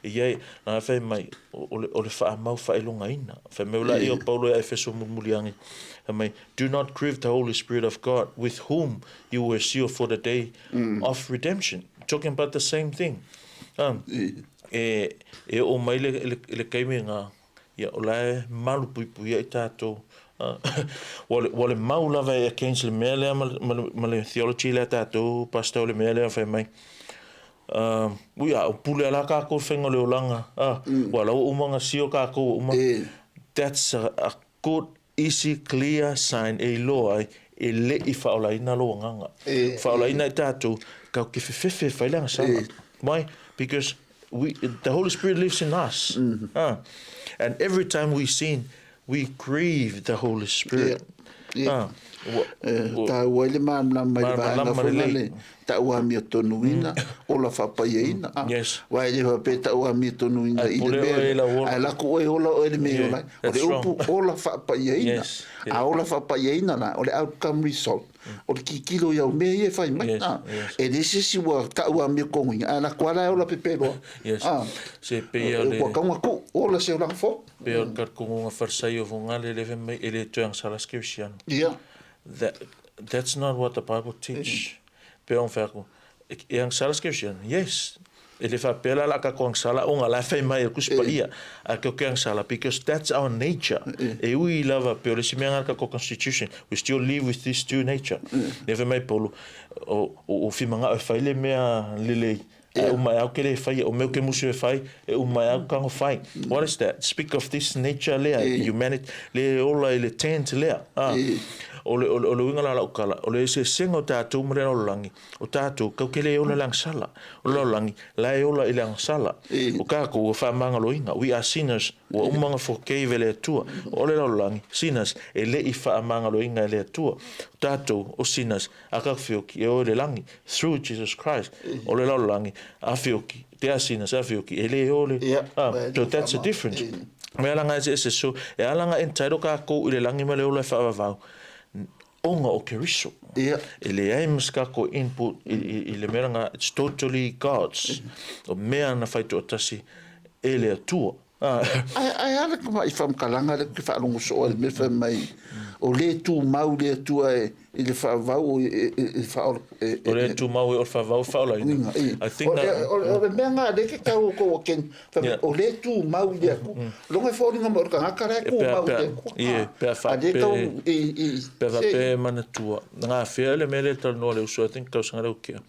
E i ai, na fai mai, o le, o le faamau faailogaina. Fai mai la ia o Paulo ia Efeso mulimuli ane, fai mai, Do not grieve the Holy Spirit of God, with whom you were sealed for the day of redemption. Talking about the same thing. E, e oo mai le, le, le taimi nga, ia, o la e malu puipui ai tatou. Ua le, ua le mau lava e against le mea lea ma, ma, ma le theology lea tatou, pastor, o le mea lea fai mai, ui a, o pule a la kākou i faiga o le olaga, ua la ua uma ona seal kākou ua uma. That's a good easy clear sign e iloa ai e le i faaolaina lou agaga. Faaolaina i tatou, tatou te fefefe e fai le agasala. Why? Because we, the Holy Spirit lives in us. And every time we sin, we grieve the Holy Spirit. Taua ai le malamalama i le vaega foi lale, tau amiotonuina, ola faapaiaina. Aua e le faapea e tau amiotonuina i le mea, ae lako oe ola oe i le mea e ola ai. O le upu ola faapaiaina, a ola faapaiaina la, o le outcome result, o le tilotilo i au mea ia e fai mai. E le se isi ua tau amiotonuina, ae lako lava la e ola pepeloa. Ua tau ina tuu, ola se olaga fou. Pei o le talitonuga Farisai o Fogale lea fai mai e le toe agasala se Kerisiano. That, that's not what the Bible teach. Pei ona fai atu, e agasala se Kerisiano? Yes. E le faapea la o le a tatou agasala ona o la e fai mai e le Tusi Paia. Ae tatou te agasala because that's our nature. E ui lava pei o le isi mea lena o le tatou constitution, we still live with this two nature. Lea fai mai Paulo, o, o, o fimanao e fai le mea lelei, E uma e au ke le whai, o meu ke musu e whai, e uma e au kango whai. What is that? Speak of this nature lea, humanity, le ola i le tent lea. Ah. O le, o le, o le uiga la lau tala, o le eseesega o tatou ma le lalolagi, o tatou, kau ke le ola i le agasala. O le lalolagi, la e ola i le agasala. O kākou, ua faamagaloina. We are sinners, ua uma ona forgave e le Atua. O le lalolagi, sinners, e le i faamagaloina e le Atua. O tatou, o sinners, a ka feoki, e o i le lagi. Through Jesus Christ, o le lalolagi, a feoki, they are sinners, a feoki, e le o le, ah, so that's the difference. Mea la nga eseese, so e ala nga entitle kākou i le lagi ma le ola e faavavau, ona o Keriso. E leai ma se kākou input i le mea nga, it's totally God's. O mea na whai toatasi e le Atua. Ae a le tamai faamatalaga lea ou te faalogo soo ai i le mea fai mai, O lē tumau le Atua e i le faavavau o e e faaola e O lē tumau e o le faavavau e faaolaina. I think that O le mea lena lea ke tau o kou aken o lē tumau i le Atua. Logo e foliga mai o le tagata la e tumau i le Atua. Ie, pe a faapea pe a faapea e manatua gafea le mea lea e talanoa le uso I think tausaga lea ua tea.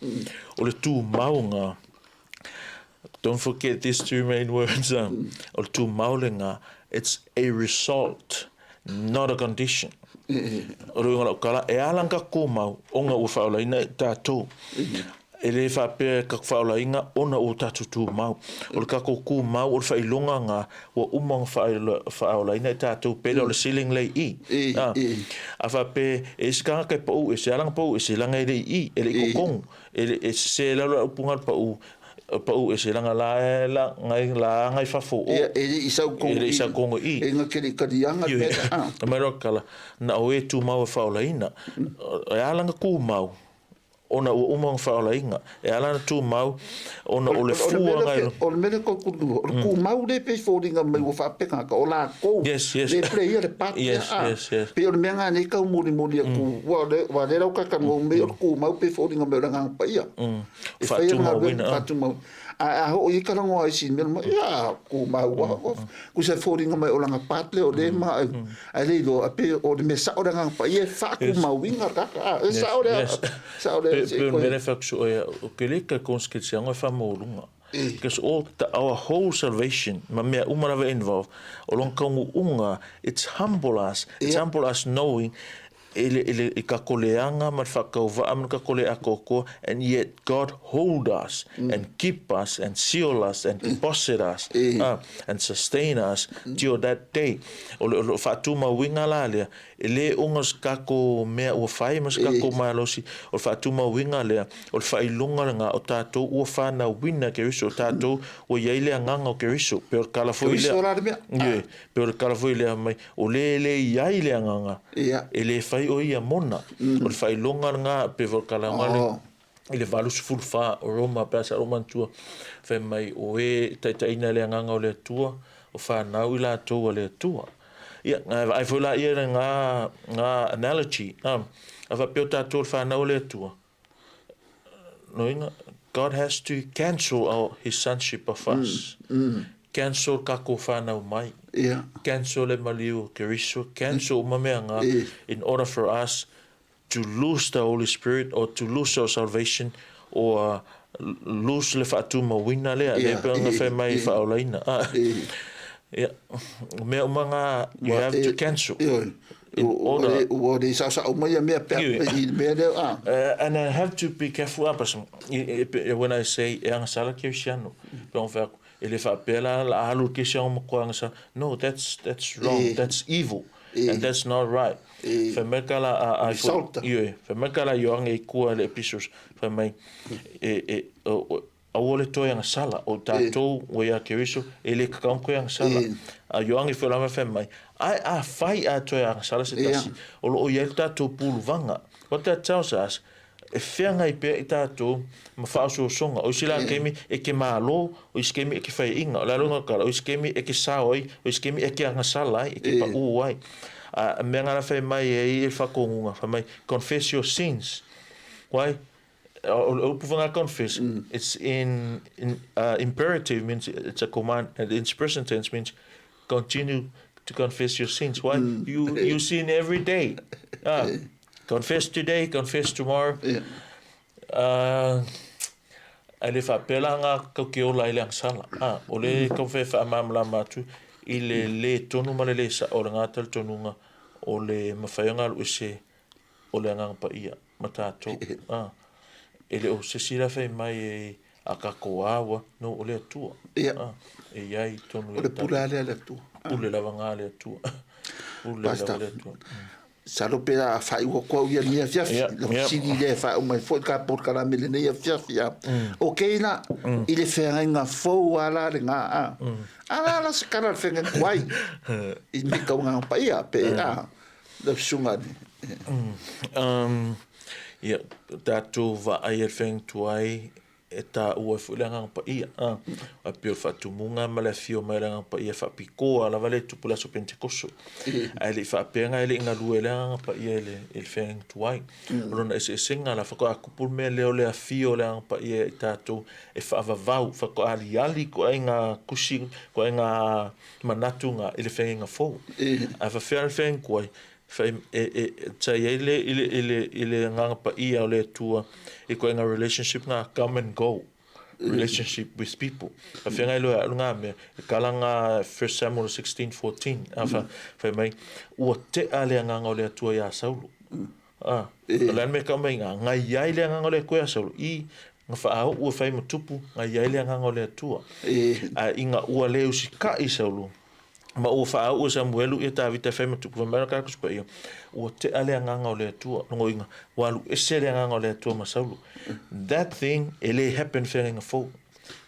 O le tumau ga Don't forget these two main words. O le tumau lena, it's a result, not a condition. O le uiga o lau tala, e ala ona tatou tumau ona ua faaolaina i tatou. E le faapea e tatou faaolaina ona ua tatou tumau. O le tatou tumau o le faailoga lena ua uma ona faaolaina i tatou pele o le ceiling lea i i. A faapea e isi tagata e pau ese, e ala ona pau ese leaga e le i i, e le i totonu. E le e sese la le upu na pau pau ese langa la la ngai la ngai fafo o. Ia e le i sau kongo e le i sau kongo i. E nga kele kalianga pe a. Na mai roa kala na o e tu mau e whaolaina. E ala nga ku mau ona ua uma ona whaolaina. E ala na tu mau ona o le fua ngai. O le mele ko kulu o le ku mau le pe foliga mai ua faapega ka o lakou. Yes, yes. Le play ia le part. Yes, yes, yes. Pe o le mea nga nei kau moli moli aku. Ua le ua le lau kaka ngo me o le ku mau pe foliga mai o le agaga paia. E fai le galuega faatumau. A a oo i ka lagoa ai si mea mai, ia kumau a ku se foliga mai o langa part le o le ma ai le iloa pe o le mea sao le agaga paia e faakumauina kaka. E sao le sao le pe o le mea le ia o ke le ka konsketsi e faamaualuga. Because all the, our whole salvation ma mea uma lava involved o lona kaunuuga it's humble us it's humble us knowing i le, i le, i ka koleaga ma le faakauvaa ma le ka kole atoatoa, and yet God hold us mm. and keep us and seal us and deposit us mm. and sustain us mm. till that day. O le, o le faatumauina la lea, e le uga se kako mea ua fai ma se kako malosi, o le faatumauina lea, o le faailoga lena o tatou ua fanauina Keriso, o tatou ua iai le agaga o Keriso, pe o le kala foi lea. Keriso la le mea. Ie, pe o le kala foi lea mai, O le le i ai le agaga, e le fai o ia mona. O le faailoga lena, pe foi o le kalaga le, i le 84 o Roma, pe a sa lou manatua, fai mai, o e taitaiina le agaga o le Atua, o fanau i latou a le Atua. Ia, na vaai foi la ia lena, na analogy, a faapea o tatou o le fanau a le Atua, Loiga, God has to cancel our, his sonship of us. Cancel kako whanau mai. Cancel le maliu o Keriso. Cancel uma mea ngā in order for us to lose the Holy Spirit or to lose our salvation or lose le whaatumauina lea. Le pe nga whai mai whaolaina. Ia, mea uma ngā, you have to cancel. In order. Ua le saosao mai ia mea pea i le mea lea. And I have to be careful ah, because when I say e agasala kerisiano, pe ona whai aku, e le whaapea la la alu le kerisiano ma koe agasala. No, that's, that's wrong, that's evil. And that's not right. Whai mai ka la a, a, Insulta. Whai mai ka la Ioange i kua le epistles, whai mai, e, e, o, Aua le toe agasala, o tatou ua ia Keriso, e le kakau koe agasala. A Ioange foi lava fai mai, Ae afai a toe agasala se tasi, o loo iai le tatou puluvaga. What that tells us, e feagai pea i tatou ma faaosoosoga. O isi la taimi e ke malo, o isi taimi e ke faiaiga, o le aloga o le tala, o isi taimi e ke sao ai, o isi taimi e ke agasala ai, e ke paū ai. A mea na fai mai ai e le faatonuga, fai mai, confess your sins. Why? O le upu foi confess, it's in, in imperative means it's a command, and in present tense means continue to confess your sins. Why? You you sin every day. Confess today, confess tomorrow. Ae le faapea la ngā kau ke ola i le agasala. O le taumafai e faamalamalama atu i le lē tonu ma le lē sa'o o le ngā talitonuga o le mafai ona alu ese o le Agaga Paia ma tatou. A, e le o se isi la fai mai e a kakou a ua, no, o le Atua. Ia. A, e iai tonu O le pule a lea a le Atua. Pule lava nga a le Atua. Pule lava le Atua. Masalo pe a faaiu atu au ia lenei afiafi, lau fesili lea e faaiu mai foi ka polokalame i lenei afiafi a. Okei la, i le feagaiga fou a la lena a. A la la se kala le feagaiga tuai i me tau Agaga Paia pe a. Lau susuga nei. Ia, tatou vaai e le feagaiga tuai. e taua ai foi le Agaga Paia. A, e pei o le faatumuga ma le afio mai o le Agaga Paia e faapitoa lava le tupu i le aso Penetekoso. Ae le i faapea na e le i galue ai le Agaga Paia i le, i le feagaiga tuai. O lona eseesega la, faatoa tupu le mea lea o le afio o le Agaga Paia ia i tatou e faavavau, faatoa aliali ituaiga tusi, ituaiga manatu na i le feagaiga fou. Ae faapefea le feagaiga tuai? Fai, e, e, sa i ai le, i le, i le, i le Agaga Paia o le Atua i ituaiga relationship na, come and go relationship with people. Ka whengai loa e ngā mea, e kala ngā 1 Samuel 16:14, a wha, whai mai, ua tea le anganga o le Atua i a Saulo. A, o le mea ka mai ngā, ngai ai le anganga o le Atua i a Saulo, i nga whaau ua whai matupu, ngai ai le anganga o le Atua. A, i nga ua le usika'i Saulo, Ma ua faauu e Samuelu ia Tavita e fai ma tupu, fai mai lona Tusi Paia, ua tea le agaga o le Atua, lona uiga, ua alu ese le agaga o le Atua ma Saulo. That thing e le happen feagaiga fou.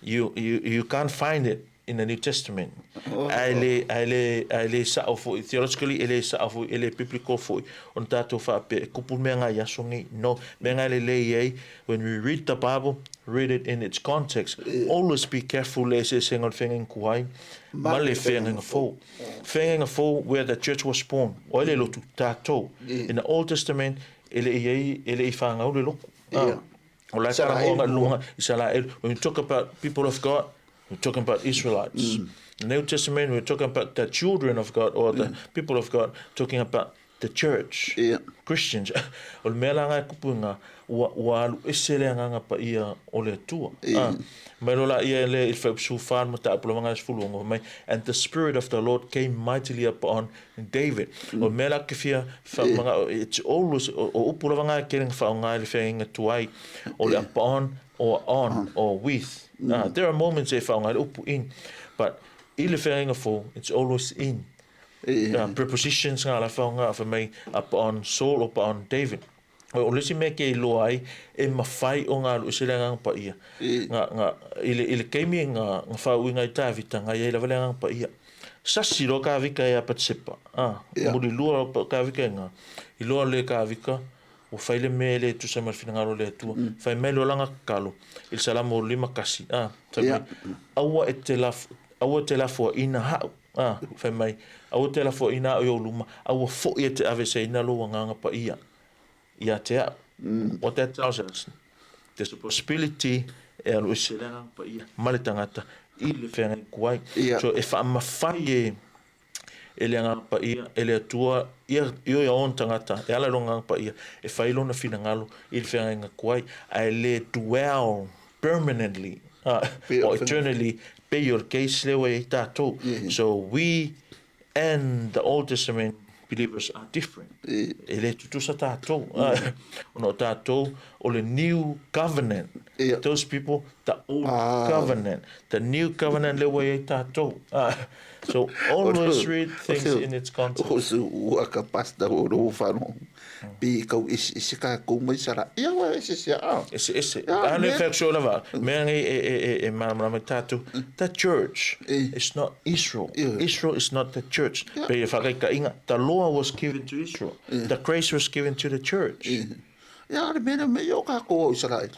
You, you, you can't find it in the New Testament. Ae le, ae le, ae le sao foi, theologically e le sao foi, e le biblical foi, ona tatou faapea e kupu mea nga i aso nei. No, mea nga e lelei ai, when we read the Bible, read it in its context. Always be careful le eseesega o le feagaiga tuai ma le feagaiga fou. Feagaiga fou where the church was born. O ai le lotu? Tatou. In the Old Testament, e le i ai, e le i whāngau le lotu. Ah. O la e talanoa ngai luma Isaraelu. When we talk about people of God, we're talking about Israelites. The New Testament, we're talking about the children of God or the people of God, talking about the church, Christians. O le mea la nga e kupu nga, ua, ua alu ese le agaga paia o le Atua. Ah, mai loa laia lea i le fuaiupu 14 le mataupu lava nga e 16, mai, And the Spirit of the Lord came mightily upon David. O le mea la ke fia whakamanga, it's always, o, o upu lava nga e kere nga whaonga i le whenga tuai, o le upon, or on, or with. Ah, there are moments e whaonga i le upu in, but i le whenga fou, it's always in. Prepositions ngā la whaonga fai mai upon Saul upon David. O le isi mea ke iloa ai e mawhai o ngā lu ese le agaga paia. Nga, nga, i le, i le keimi nga, nga whaauinga i Tāvita, nga iai lava le agaga paia. Sasi loa Kāvika e a Patsepa. Ah, yeah. Muri lua Kāvika e ngā. I loa le Kāvika, ua fai le mea e le tusa ma le finagalo o le Atua. Fai mai loa lana tatalo i le Salamo 51, a, fai mai, Aua e te lafo, aua e te lafoaina ha'u, a, fai mai, aua e te lafoaina a'u i ou luma, aua fo'i e te aveseina lou agaga paia ia te a'u. What that tells us, there's a possibility e alu ese le agaga paia ma le tagata i le feagai atu ai. So e faamafai e e le Agaga Paia, e le Atua, ia, i oe ona tagata, e ala i lona Agaga Paia, e fai lona finagalo i le feagaiga tuai, ae le dwell permanently, or eternally, pei o le case lea ua i ai tatou. So we and the Old Testament believers are different. E le tutusa tatou, ona o tatou o le New Covenant. Those people, the Old Covenant. The New Covenant lea ua i ai tatou. So always read things in its context. O su ua ka pasta o ro whano. Pi kau ese ese ka kou mai sara. Ia wa ese ese a. Ese ese. A ne factual lava. Mea nei e e e e malamalama i tātou. The church is not Israel. Israel is not the church. Pei e whakaikainga, the law was given to Israel. The grace was given to the church. Ia le mea me yo ka ko o Israel.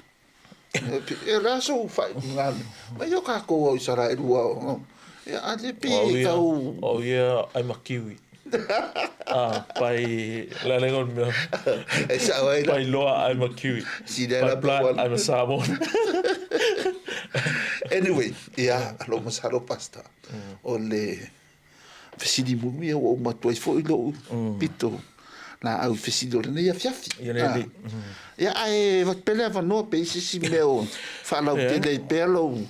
E la so whai ngā me yo ka ko o Israel ua. Ia a le pi kau. Oh yeah, I'm a kiwi. Ah, pai la le ngol mea. E sa wai la. Pai loa I'm a kiwi. Si le la blood I'm a Samoan. Anyway, ia lo masalo pasta. O le Fesili muamua ua uma atu ai foi lou pito laau i fesili o lenei afiafi. Ia le alii. Ia ae avatu pea le avanoa pe i ai se isi mea o faalautele ai pea lou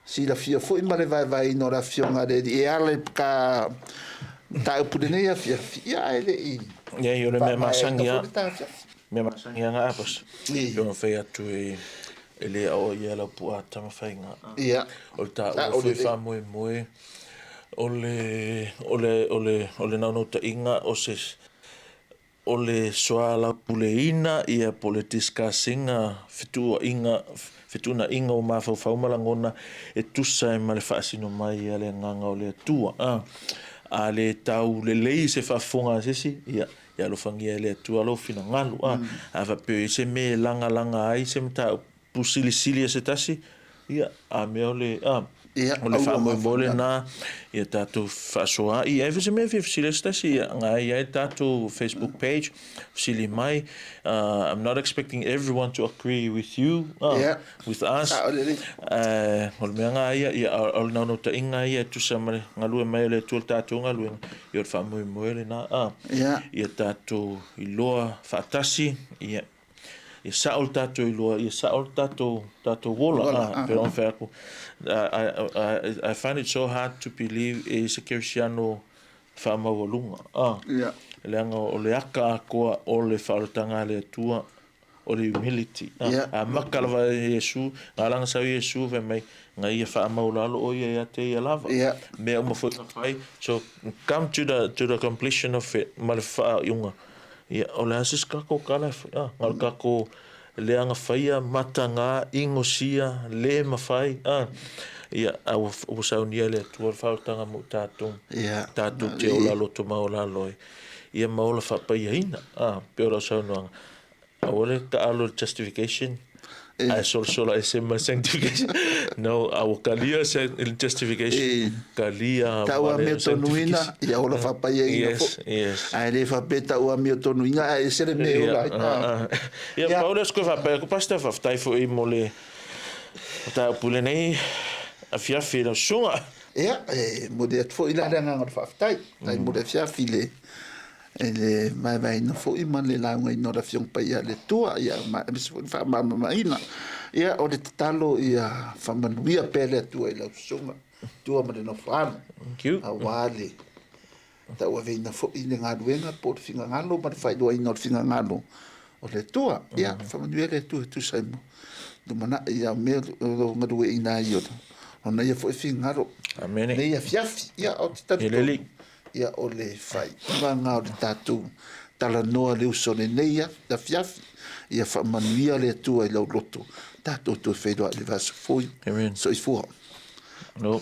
silafia foi ma le vaevaeina o le Afioga a le Alii e ala i ka mataupu i lenei afiafi. Ia ae le i Ia o le mea masani lava. Mea masani lava nga apos. Pei ona fai atu e le aoaia e lau puaa Tamafaiga. Ia. O le taua foi faamoemoe. O le, o le, o le, o le naunautaiga o se, o le soalaupuleina ia po o le discuss-ina fetuuaiga, fetuunaiga o mafaufau ma lagona e tusa ai ma le faasino mai a le Agaga o le Atua. A, a le tau lelei se faafofoga a se isi, ia, ia alofagia e le Atua lou finagalo. A, a faapea o i ai se mea e lagalaga ai se mataupu. Silisili a se tasi, ia, a mea o le, a, o le faamoemoe lena, ia tatou fefaasoaai. Ai foi se mea e fia fesili ai se tasi, ia, na e i ai le tatou Facebook page, fesili mai, I'm not expecting everyone to agree with you, with us. O le mea lena ia, ia, o le naunautaiga ia e tusa ma le galue mai o le Atua i le tatou galuega, ia o le faamoemoe lena, a, ia tatou iloa faatasi, ia, Ia sao le tatou iloa, ia sao le tatou, tatou ola. Ola, ah, pei ona fai atu. I find it so hard to believe e se kerisiano faamaualuga. Ah, yeah. Leaga o le aka atoa o le faaolataga a le Atua o le humility. Ah, yeah. A maka lava e Iesu, na ala na sau Iesu fai mai, na ia faamaulalo o ia ia te ia lava. Yeah. Mea uma foi na fai. So come to the completion of it ma le faaiuga. Ia, o le a se isi kako tala e fai? A, na o le kako leaga faia, mataga, inosia, le mafai, a. Ia, a ua, ua saunia e le Atua le faaolataga mo i tatou, Ia, tatou te ola loto ma ola alo ai, ia ma ola faapaiaina, a, pei o lau saunoaga. Aua le taalo i le justification, ae solasola ese ma le sanctification. No, a ua talia le justification, E, talia tau ma le amiotonuina, sanctification. ia ola faapaiaina Yes, foi. yes. Ae le faapea tau amiotonuina ae ese le mea e ola ai. Ia, pau lea o se koe faapea atu, Pastor, faafetai foi mo le mataupu i lenei afiafi i lau susuga. Ia, e momoli atu foi la le agaga o le faafetai. Faafetai mo le afiafi i le E le vaevaeina foi ma le laugaina o le Afioga Paia a le Atua, ia, ma aemaise foi le faamalamalamaina. Ia, o le tatalo ia faamanuia pea le Atua i lau susuga, tua ma le nofoalu. Thank you. Aua le tauaveina foi le galuega po o le finagalo ma le faailoaina o le finagalo o le Atua. Ia, faamanuia le Atua e tusa ai ma lumanai ia mea o lo o galueaiina ai o lona ia foi finagalo. Amene. Nei afiafi, ia, ou te talitonu. Ia, o le faaiuga lena o le tatou talanoa le uso lenei afiafi. Ia faamanuia le Atua i lau loto. Tatou toe feiloai i le vaiaso fou. Amen. Soifua. No.